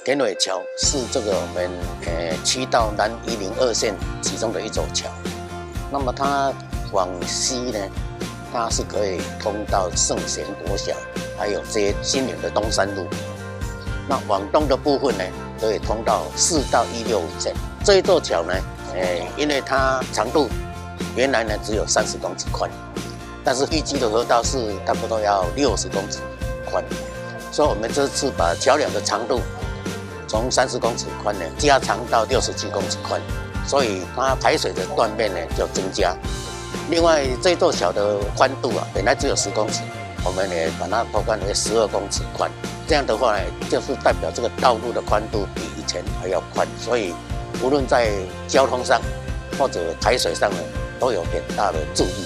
田尾橋是這個我們七道南102線其中的一座橋。那麼它往西呢，它是可以通到聖賢國小，還有這些新營的東山路。那往東的部分呢，可以通到4到165線。這一座橋呢，因為它長度原來呢只有30公尺寬，但是預計的河道是差不多要60公尺寬，所以我們這次把橋梁的長度從30公尺寬呢加長到67公尺寬，所以它排水的斷面呢就增加。另外，這座橋的寬度啊，本來只有10公尺，我們也把它拓寬為12公尺寬。這樣的話呢，就是代表這個道路的寬度比以前還要寬，所以無論在交通上或者排水上呢，都有很大的助益。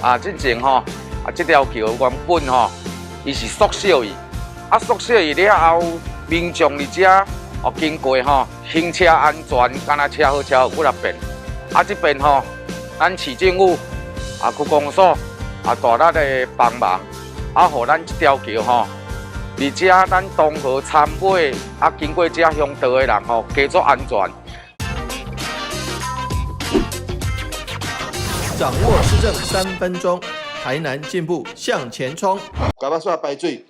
啊，之前吼，啊，這條橋原本吼，伊是縮小去，啊，縮小去了後，民眾佇遮哦經過吼，行車安全，敢若車禍車禍幾若遍。啊，這邊吼，咱市政府啊區公所啊大力的幫忙，啊，予咱這條橋吼，佇遮咱東河參尾啊，經過遮鄉道的人吼，加做安全。掌握市政3分鐘，台南進步向前衝。共目煞排水，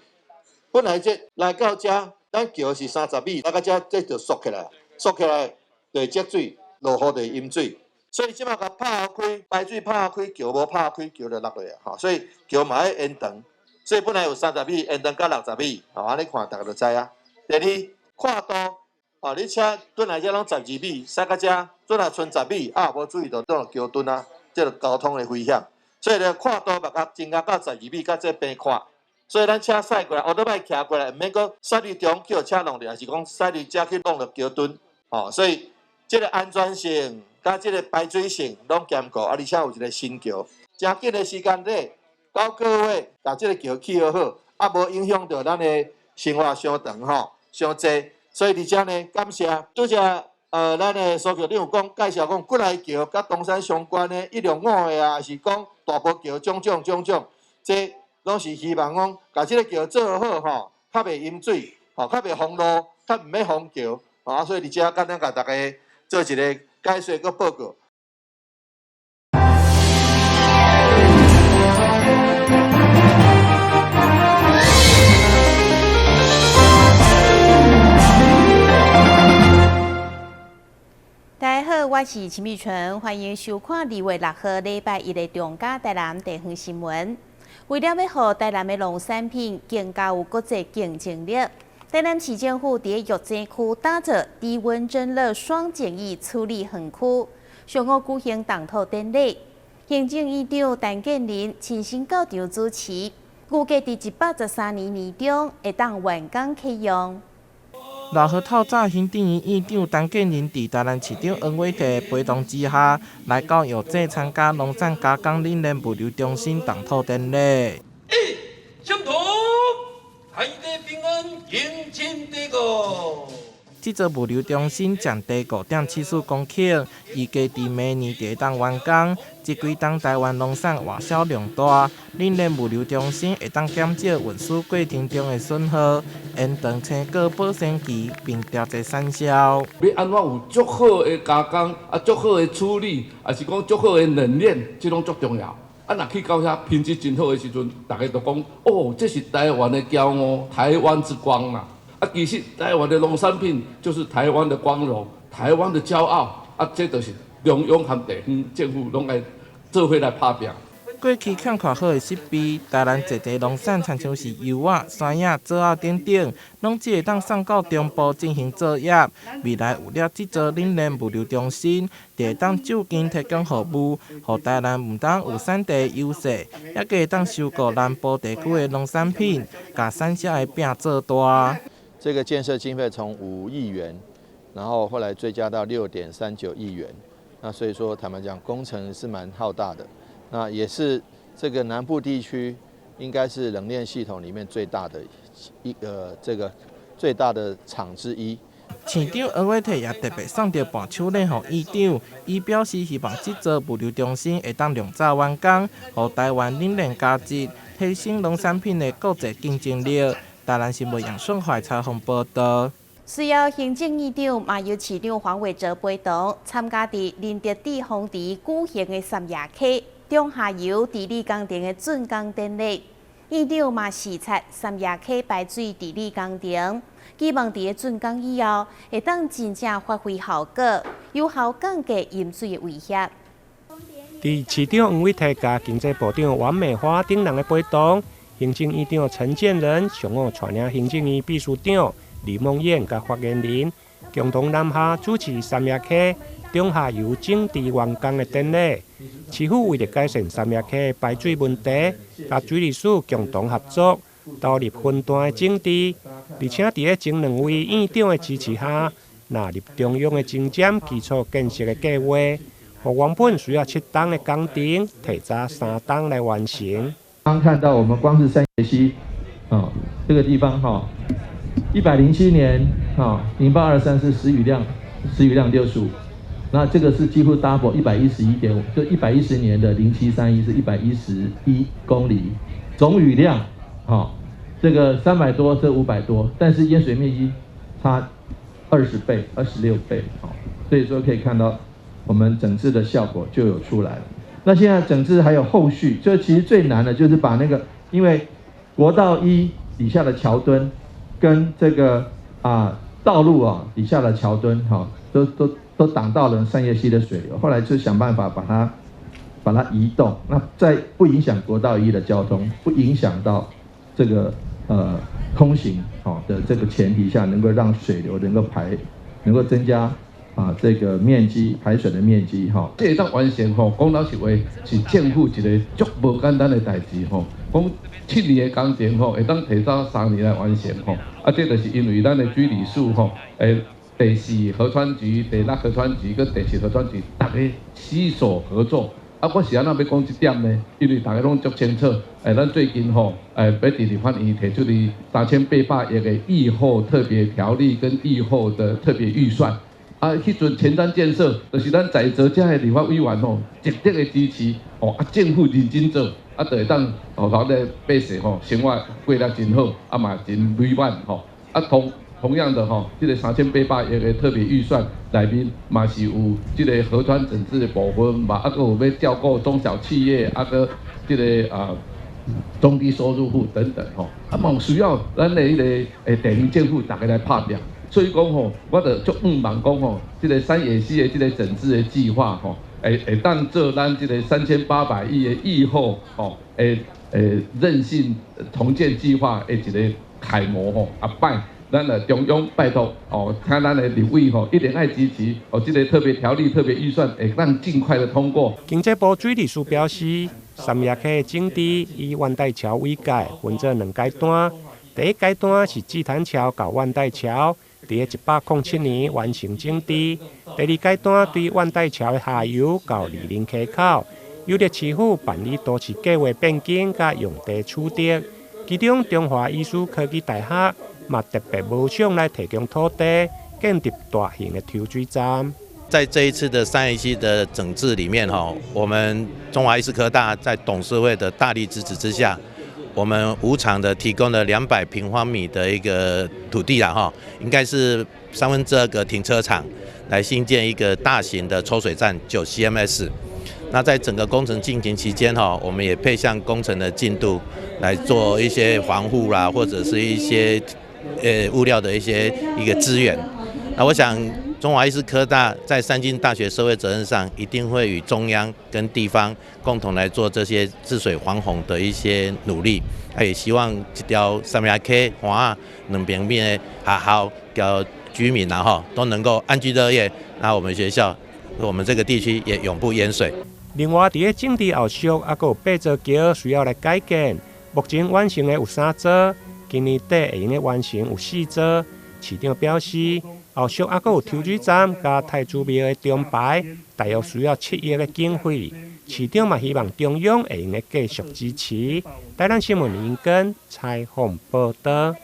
本來這來到遮，咱橋是30米，來到遮這就縮起來，縮起來就會積水，落雨就會淹水。所以這馬共拍開排水拍開，橋無拍開，橋就落落啊！吼，所以橋嘛愛延長。所以本來有三十米，延長到60米，吼，按呢看逐家就知影。第二，闊度，哦，你車本來遮攏12米，駛到遮，陣若賰十米，啊，無注意就撞著橋墩啊，這就交通的危險。所以咧，闊度嘛共增加到十二米，較這平闊。所以咱車駛過來，歐多擺騎過來，毋免閣駛入中叫車弄著，抑是講駛入遮去弄著橋墩，吼，所以這個安全性佮這個排水性攏兼顧，啊，而且有一個新橋，誠緊的時間內，9個月，共這個橋起好好，啊，無影響著咱的生活傷長吼，傷濟。所以佇遮呢，感謝拄才咱的蘇局長有講介紹講，幾來橋佮東山相關的165的啊，抑是講大埔橋種種種種，這攏是希望講，共這個橋做好吼，較袂淹水，吼，較袂封路，較毋免封橋，啊，所以佇遮簡單共大家做一個解說佮報告。大家好，我是陳美純，歡迎收看2月6號禮拜一的中嘉台南地方新聞。為了欲予台南的農產品更加有國際競爭力，台南市政府佇藥劑區打造低溫蒸熱雙簡易處理園區，上午舉行動土典禮，行政院長陳建仁親身到場主持，預計佇113年年中會當完工啟用。饒河透早行政院院長陳建仁佇台南市長黃偉哲陪同之下，來到藥劑參加農產加工冷鏈物流中心動土典禮。一，相同，海底平安，迎親地個。這座物流中心佔地5.74公頃，預計佇明年就會當完工。這幾冬台灣農產外銷量大，冷鏈物流中心會當減少運輸過程中的損耗，延長青果保鮮期，並調節產銷。欲按怎有足好的加工，啊，足好的處理，抑是講足好的冷鏈，這攏足重要。啊，若去到遐品質真好的時陣，逐家就講，哦，這是台灣的驕傲，台灣之光啦。啊，其實台灣的農產品就是台灣的光榮，台灣的驕傲。啊，這就是中央和地方政府攏愛做伙來拍拚。過去欠缺好的設備，台南濟濟農產，親像是柚仔、山野、棗仔等等，攏只會當送到中部進行作業。未來有了這座冷鏈物流中心，就會當就近提供服務，予台南毋但有產地優勢，猶閣會當收購南部地區的農產品，共產銷的餅做大。這個建設經費從5億元，然後後來追加到6.39億元，那所以說坦白講，工程是蠻浩大的。那也是這個南部地區應該是冷鏈系統裡面最大的一個這個最大的廠之一。市長黃偉哲也特別送著伴手禮予院長，伊表示希望這座物流中心會當量早完工，予台灣冷鏈加值，提升農產品的國際競爭力。台南新聞楊順懷採訪報道。隨後，行政院長嘛由市長黃偉哲陪同參加佇仁德滯洪池舉行的三峽溪中下游治理工程的竣工典禮。院長嘛視察三峽溪排水治理工程，期望佇竣工以後，會當真正發揮效果，有效降低淹水的威脅。佇市長黃偉哲佮經濟部長王美花等人的陪同，行政院長陳建仁上午帶領行政院秘書長李孟諺佮發言人共同南下主持三峽溪中下游整治完工的典禮。市府為著改善三峽溪排水問題，佮水利署共同合作，投入分段的整治，而且佇咧前兩位院長的支持下，納入中央的前瞻基礎建設的計劃，予原本需要7冬的工程，提早3冬來完成。剛看到我們光是三峽溪，哦，這個地方哈，107年，哈，0823是時雨量，時雨量65，那這個是幾乎 double 111.5，就110年的0731是111公里，總雨量，哈，這個300多，這500多，但是淹水面積差20倍、26倍，哦，所以說可以看到我們整治的效果就有出來了。那現在整治還有後續，這其實最難的就是把那個，因為國道一底下的橋墩跟這個啊道路啊底下的橋墩哈，都擋到了三峽溪的水流，後來就想辦法把它移動，那在不影響國道一的交通，不影響到這個通行好的這個前提下，能夠讓水流能夠排，能夠增加啊這個面積排水的面積哈。這會當完成吼，講老實話是政府一个足無簡單的代誌吼。講7年的工程吼，會當提早3年來完成吼。啊，這就是因為咱的水利署吼，第四河川局、第六河川局佮第七河川局，逐家攜手合作。啊，我是按怎欲講這點呢？因為逐家攏足清楚，咱最近吼，欲佇立法院提出的3800億的疫後特別條例跟疫後的特別預算。啊，彼陣前瞻建設，就是咱在座遮的立法委員吼，積極的支持，哦，啊，政府認真做，啊，就會當哦，予咱百姓吼生活過得真好，啊嘛真美滿吼。啊，同樣的吼，這个3800億的特別預算內面嘛是有這个河川整治的部分嘛，啊，閣有欲照顧中小企業，啊，閣這个啊中低收入戶等等吼，啊嘛有需要咱的彼个地方政府逐家來拍拚。所以講吼，我就足向望講吼，這个三峽溪的這个整治的計劃吼，會當做咱這个3800億的疫後吼，韌性重建計劃的一个楷模吼，啊拜。咱的中央拜託哦，請咱的立委吼一定愛支持哦，這个特別條例、特別預算會當盡快的通過。經濟部水利署表示，三峽溪整治以萬代橋為界，分做兩階段。第一階段是志潭橋到萬代橋，佇107年完成整治。第二階段對萬代橋的下游到二林溪口，由著市府辦理都市計劃變更佮用地取得。其中，中華醫事科技大學嘛特別無償來提供土地，建立大型的抽水站。在這一次的三峽溪的整治裡面，哈，我們中華醫事科大在董事會的大力支持之下，我們無償的提供了200平方米的一個土地啦，哈，應該是2/3個停車場，來興建一個大型的抽水站9 CMS。那在整個工程進行期間，哈，我們也配向工程的進度來做一些防護啦，或者是一些物料的一些一個支援。那我想，中華醫事科大在三間大學社會責任上，一定會與中央跟地方共同來做這些治水防洪的一些努力。也希望這條三峽溪、岸兩邊面的學校佮居民然後都能夠安居樂業。那我們學校，我們這個地區也永不淹水。另外，佇咧整治後續，猶閣有八座橋需要來改建。目前完成的有三座，今年底會用得完成有四座。市長表示，後續猶閣有抽水站佮太子廟的重排，大約需要7億的經費。市長嘛希望中央會用得繼續支持。台南新聞林根採訪報道。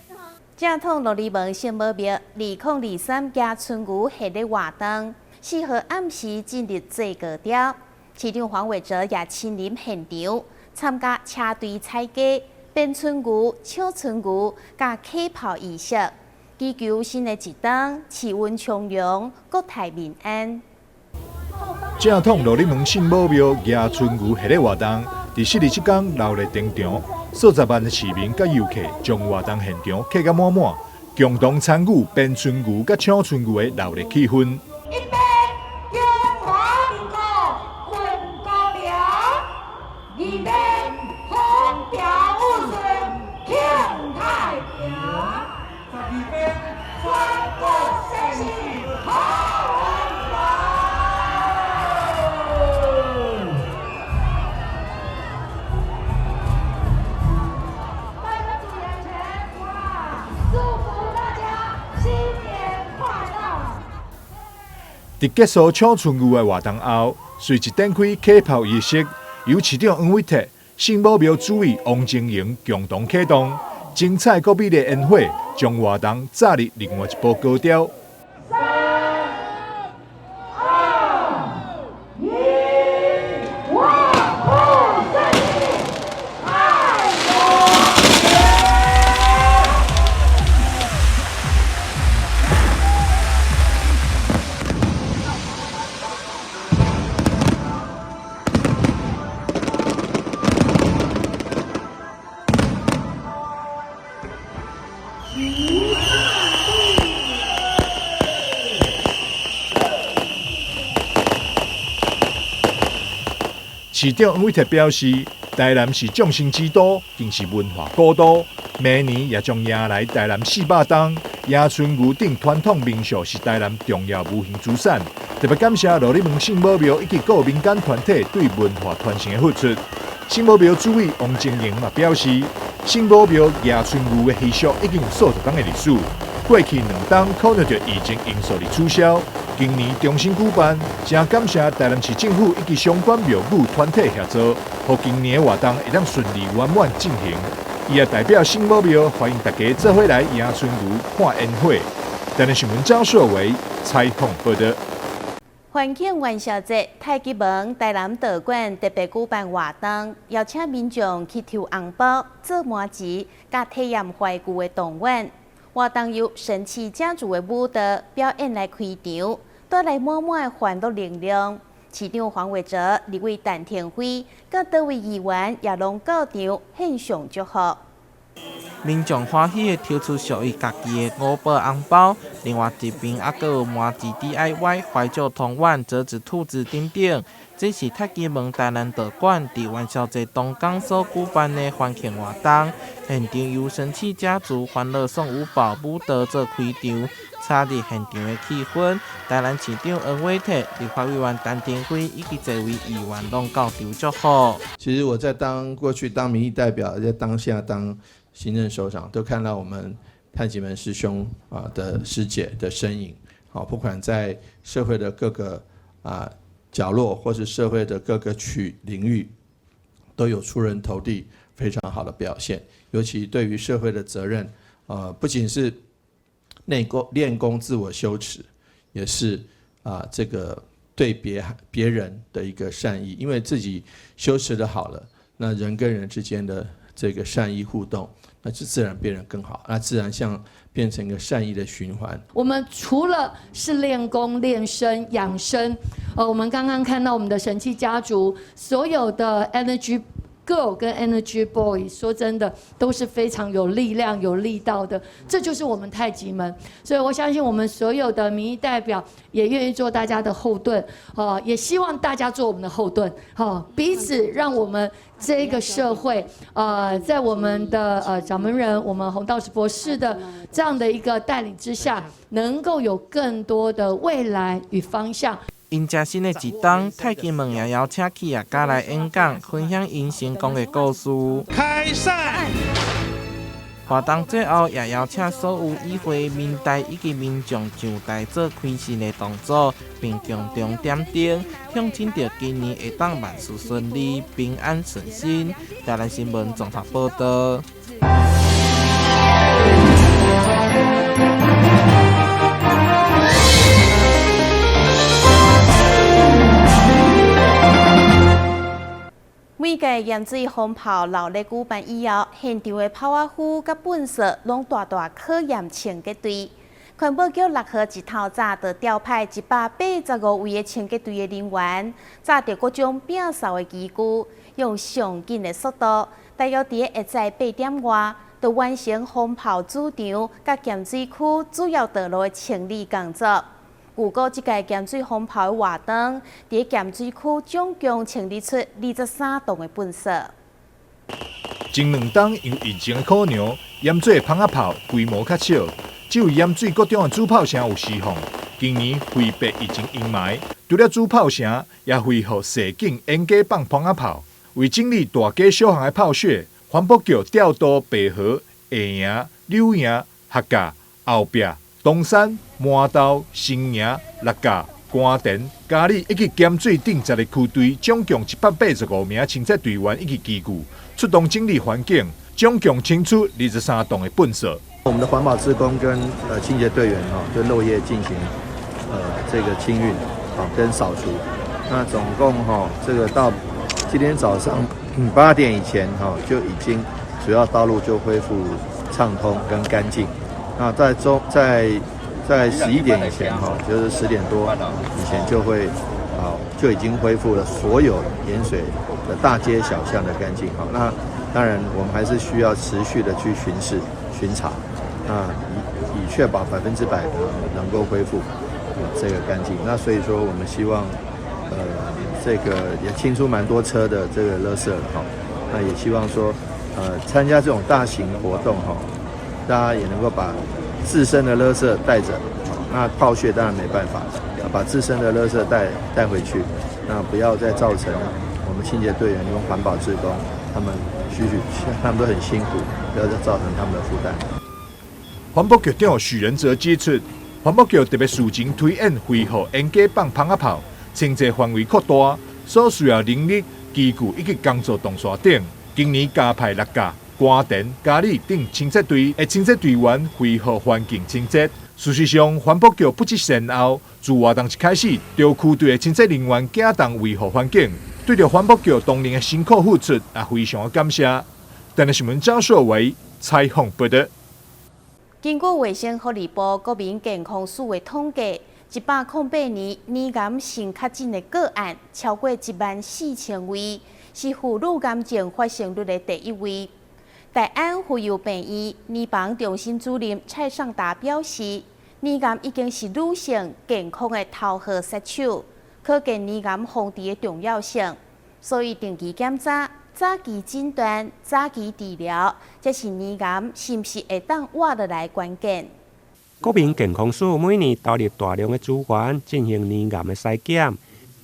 正統琉璃門聖母廟2023迎春牛系列活動，4號暗時進入最高潮。市長黃偉哲也親臨現場參加車隊採集，鞭春牛、搶春牛、佮起炮儀式，祈求新的一冬氣溫從容、國泰民安。正統鹿里門聖母廟迎春牛系列活動，佇昔日這工熱鬧登場，數十萬的市民佮遊客將活動現場客甲滿滿，共同參與鞭春牛佮搶春牛的熱鬧氣氛。一邊中華民國建國了，二邊風調雨順慶太平，十二邊全國盛世好運來。拜個主人前，哇！祝福大家新年快樂。佇結束搶春牛的活動後，隨即展開起炮儀式，由市長黃偉哲、聖母廟主委王晶瑩共同啟動，精彩閣美麗煙火，將活動炸入另外一波高潮。三、二、一，萬福勝利，愛國。市長黃偉哲表示，台南是眾生之都，更是文化古都。明年也將迎來台南400冬迎春牛等傳統民俗，是台南重要無形資產。特別感謝鹿里門聖母廟以及各民間團體對文化傳承的付出。聖母廟主委王晶瑩嘛表示，聖母廟迎春牛的習俗已經有數十冬的歷史，過去兩冬可能就疫情因素而取消。今年重新舉辦，誠感謝台南市政府以及相關廟宇團體協助，予今年的活動會當順利圓滿進行。伊也代表聖母廟歡迎大家做伙來迎春牛看煙火。台南新聞張碩偉採訪報導。歡慶元宵節，太極門台南道館特別舉辦活動，邀請民眾去抽紅包、做麻糍，佮體驗懷舊的童玩。活動由神奇家族的舞蹈表演來開場，帶來滿滿的歡樂能量。市長黃偉哲、立委陳亭妃、佮多位議員也攏到場獻上祝福。民眾歡喜的抽出屬於家己的五寶紅包，另外一邊猶閣有麻糍 DIY、懷舊童玩、折紙兔子等等。這是太極門台南道館佇元宵節當天所舉辦的歡慶活動，現場由神奇家族歡樂送五寶舞蹈做開場，炒熱現場的氣氛。台南市長黃偉哲、立法委員陳亭妃以及濟位議員攏到場祝福。其實我在當過去當民意代表，在當下當行政首長，都看到我們太極門師兄啊的師姐的身影。好，不管在社會的各個啊角落，或是社會的各個區領域，都有出人頭地非常好的表現。尤其對於社會的責任，不僅是內功練功自我修持，也是啊這個對別人的一個善意。因為自己修持的好了，那人跟人之間的這個善意互動，那就自然變得更好，那自然像變成一個善意的循環。我們除了是練功、練身、養生，我們剛剛看到我們的神奇家族所有的 Energy Girl 跟 Energy Boy，說真的都是非常有力量、有力道的，這就是我們太極門。所以我相信我們所有的民意代表也願意做大家的後盾，也希望大家做我們的後盾，彼此讓我們這個社會，在我們的掌門人、我們洪道士博士的這樣的一個帶領之下，能夠有更多的未來與方向。迎接新的一冬，太極門也邀請企業家來演講，分享𪜶成功的故事。開賽！活動最後也邀請所有與會民代以及民眾上台做開心的動作，並共同點燈，象徵著今年會當萬事順利、平安順心。台南新聞綜合報導。美屆鹽水風炮鬧熱舉辦以後，現場的炮仔夫佮糞埽攏大大考驗清潔隊。環保局6號一透早就調派185位的清潔隊的人員，紮著各種摒掃的機具，用上緊的速度，大約佇下晝8點外，就完成風炮主場佮鹹水區主要道路的清理工作。預估這屆鹹水風炮的活動，佇鹹水區總共清理出23噸的糞埽。前兩冬因為疫情的考量，鹽水的蜂仔炮規模較少，只有鹽水國中的主炮城有釋放。今年揮別疫情陰霾，除了主炮城，也恢復踅景沿街放蜂仔炮。為整理大街小巷的炮屑，環保局調度白河、下營、柳營、學甲、後壁、東山、麻豆、新營、六甲、官田、嘉里以及鹹水鎮10个區隊，總共185名清潔隊員以及機具，出動整理環境，總共清出23噸的糞埽。我們的環保志工跟清潔隊員哈，就漏夜進行這個清運啊跟掃除。那總共哈，這個到今天早上8點以前哈，就已經主要道路就恢復暢通跟乾淨。那在中在在11點以前哈，就是10點多以前就會啊就已經恢復了所有鹽水的大街小巷的乾淨。好，那當然我們還是需要持續的去巡視巡查，那以確保100%的能夠恢復這個乾淨。那所以說我們希望這個也清出蠻多車的這個垃圾了哈。那也希望說參加這種大型活動哈，大家也能夠把自身的垃圾帶著，那炮屑當然沒辦法，把自身的垃圾帶回去，那不要再造成我們清潔隊員跟環保志工他們許許他們都很辛苦，不要再造成他們的負擔。環保局長許仁哲指出，環保局特別事前推演恢復沿街放蜂仔炮，清潔範圍擴大，所需要人力、機具以及工作動線等，今年加派六甲、官田、嘉里等清潔隊的清潔隊員恢復環境清潔。事實上，環保局不止善後，自活動一開始，就區隊的清潔人員行動維護環境，對著環保局當年的辛苦付出，也非常的感謝。台南新聞張碩偉採訪報導。根據衛生福利部國民健康署的統計，108年乳癌新確診的個案超過1萬4千位，是婦女癌症發生率的第一位。大安婦幼病院乳房中心主任蔡尚達表示，乳癌已經是女性健康的頭號殺手，可見乳癌防治的重要性。所以定期檢查、早期診斷、早期治療，才是乳癌是毋是會當活落來關鍵。國民健康署每年投入大量的資源進行乳癌的篩檢，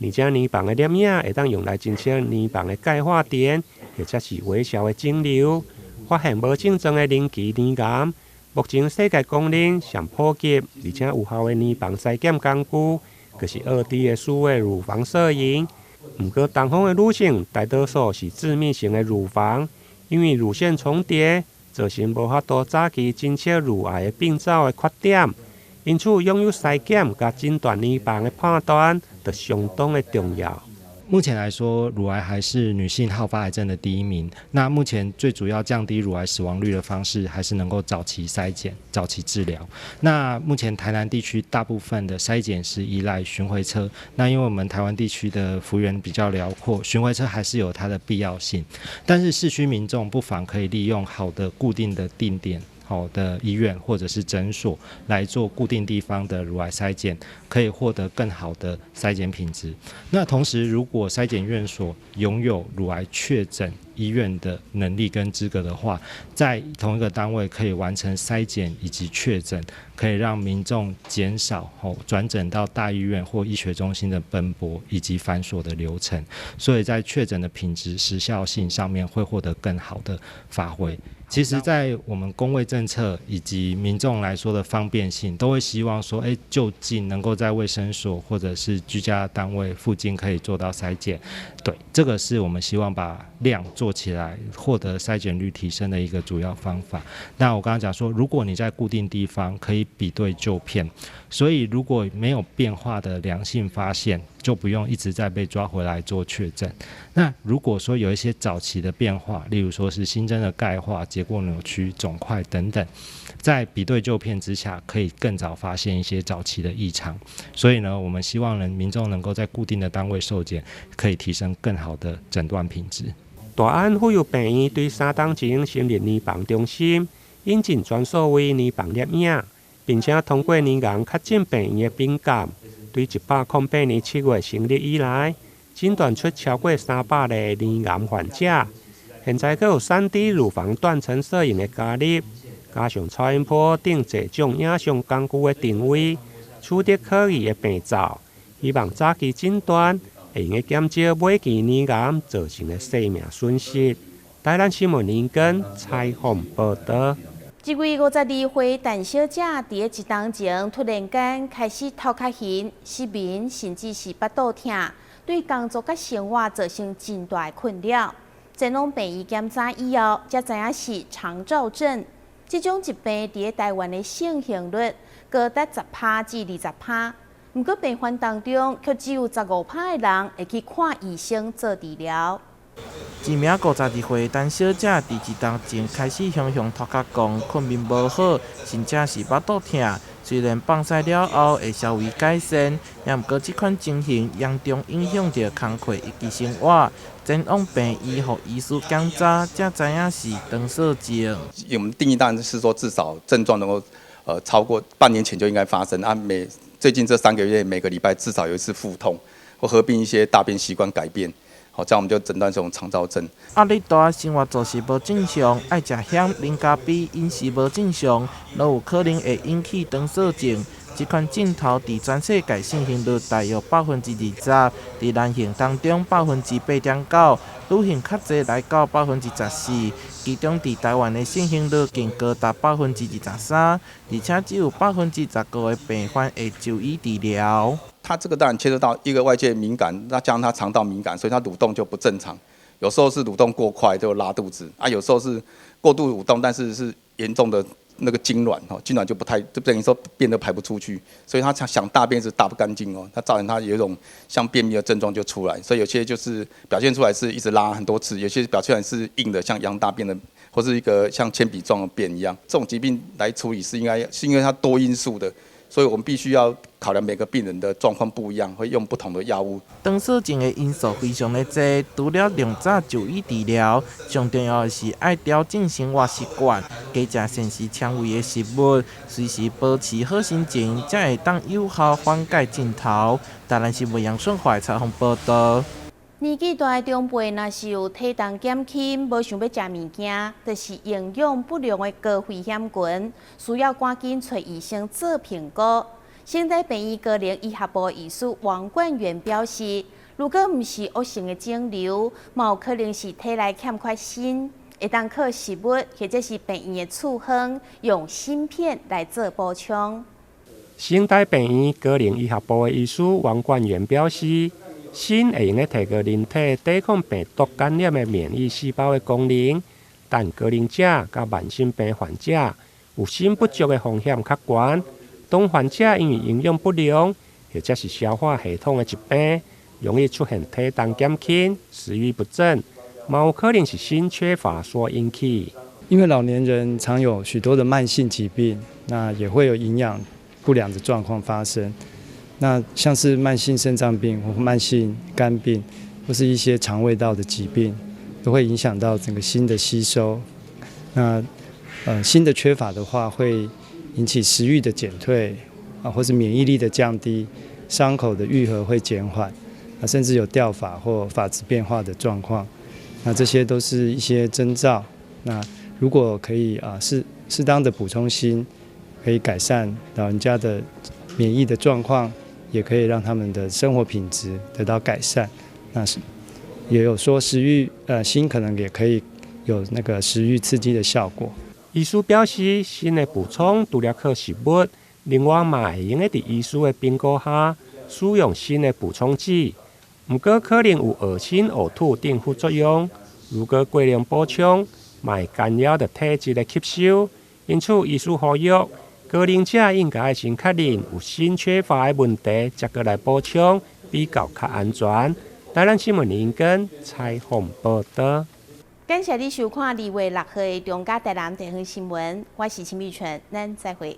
而且乳房的攝影會當用來偵測乳房的鈣化點，或者是微小的腫瘤，發現無症狀的零期乳癌。目前世界公認上普及而且有效的乳房篩檢工具，就是2D 的數位乳房攝影。毋過，東方的女性大多數是致密型的乳房，因為乳腺重疊，造成無法度早期偵測乳癌的病灶的缺點。因此，擁有篩檢佮診斷乳房的判斷，就相當的重要。目前來說，乳癌還是女性好發癌症的第一名。那目前最主要降低乳癌死亡率的方式，還是能夠早期篩檢、早期治療。那目前台南地區大部分的篩檢是依賴巡迴車。那因為我們台灣地區的幅員比較遼闊，巡迴車還是有它的必要性。但是市區民眾不妨可以利用好的固定的定點。好的醫院或者是診所來做固定地方的乳癌篩檢，可以獲得更好的篩檢品質。那同時，如果篩檢院所擁有乳癌確診醫院的能力跟資格的話，在同一個單位可以完成篩檢以及確診，可以讓民眾減少轉診到大醫院或醫學中心的奔波以及繁瑣的流程，所以在確診的品質、時效性上面會獲得更好的發揮。其實，在我們公衛政策以及民眾來說的方便性，都會希望說，就近能夠在衛生所或者是居家單位附近可以做到篩檢。對，這個是我們希望把量做起來，獲得篩檢率提升的一個主要方法。那我剛剛講說，如果你在固定地方可以比對舊片，所以如果沒有變化的良性發現，就不用一直在被抓回來做確診。那如果說有一些早期的變化，例如說是新增的鈣化、結構扭曲、腫塊等等，在比對舊片之下，可以更早發現一些早期的異常。所以呢，我們希望民眾能夠在固定的單位受檢，可以提升更好的診斷品質。大安婦幼病院對3冬前成立乳房中心，引進全數位乳房攝影，並且通過乳癌確診病院的評鑑，對108年7月成立以來，診斷出超過300例乳癌患者。現在閣有3D 乳房斷層攝影的加入，加上超音波等濟種影像工具的定位，取得可疑的病灶，希望早期診斷會用得減少尾期乳癌造成的生命損失。台南新聞林根採訪報導。一位52歲陳小姐佇咧一冬前突然間開始頭殼眩、失眠，甚至是腹肚疼，對工作佮生活造成真大的困擾。前往病院檢查以後，才知影是腸躁症。這種疾病佇咧台灣的盛行率高達10%至20%，毋過病患當中卻只有15%的人會去看醫生做治療。一名52歲陳小姐，佇一冬前開始雄雄頭殼摃、睏眠無好，甚至是腹肚疼。雖然放屎了後會稍微改善，也毋過這款情形嚴重影響著工課以及生活。前往病院予醫師檢查，才知影是腸躁症。我們定義當然是說，至少症狀能夠超過半年前就應該發生啊。每最近這3個月每個禮拜至少有一次腹痛，或合併一些大便習慣改變。好，這樣我們就診斷這種腸躁症。壓力大，生活作息無正常，愛食鹹、啉咖啡，飲食無正常，攏有可能會引起腸躁症。這款症頭佇全世界盛行率大約20%，佇男性當中8.9%，女性較濟來到14%。其中佇台灣的盛行率更高達23%，而且只有15%的病患會就醫治療。他這個當然牽涉到一個外界敏感，那加上他腸道敏感，所以他蠕動就不正常。有時候是蠕動過快就拉肚子啊，有時候是過度蠕動，但是是嚴重的那個痙攣，吼，痙攣就不太，就等於說便都排不出去，所以他想大便是大不乾淨哦，他造成他有一種像便秘的症狀就出來，所以有些就是表現出來是一直拉很多次，有些表現出來是硬的，像羊大便的，或是一個像鉛筆狀的便一樣。這種疾病來處理是應該是因為它多因素的。所以我們必須要考量每個病人的狀況不一樣，會用不同的藥物。腸躁症的因素非常的濟，除了盡早就醫治療，上重要的是愛調整生活習慣，加食膳食纖維的食物，隨時保持好心情，才會當有效緩解症頭。台南新聞楊順懷採訪報導。年紀大的長輩若是有體重減輕，無想欲食物件，就是營養不良的高危險群，需要趕緊揣醫生做評估。省大病院高齡醫學部醫師王冠元表示，如果毋是惡性的腫瘤，嘛有可能是體內欠缺鋅，會當靠食物或者是病院的處方，用鋅片來做補充。省大病院高齡醫學部的醫師王冠元表示，鋅會用得提高人體抵抗病毒感染的免疫細胞的功能，但高齡者佮慢性病患者有鋅不足的風險較懸。當患者因為營養不良或者是消化系統的疾病，容易出現體重減輕、食慾不振，嘛有可能是鋅缺乏所引起。因為老年人常有許多的慢性疾病，那也會有營養不良的狀況發生。那像是慢性腎臟病或慢性肝病，或是一些腸胃道的疾病，都會影響到整個鋅的吸收。那鋅的缺乏的話，會引起食慾的減退啊，或是免疫力的降低，傷口的愈合會減緩，啊，甚至有掉髮或髮質變化的狀況。那這些都是一些徵兆。那如果可以啊，適當的補充鋅，可以改善老人家的免疫的狀況。也可以讓他們的生活品質得到改善。那是也有說食慾，鋅可能也可以有那個食慾刺激的效果。醫師表示，鋅的補充除了靠食物，另外嘛會用得佇醫師的評估下使用鋅的補充劑。毋過可能有噁心、嘔吐等副作用。如果過量補充，嘛會干擾著體質的吸收。因此，醫師呼籲高齡者應該先確認有鋅缺乏的問題，才閣來補充，比較較安全。台南新聞林根採訪報導。感謝你收看2月6號的中嘉台南地方新聞，我是陳美純，咱再會。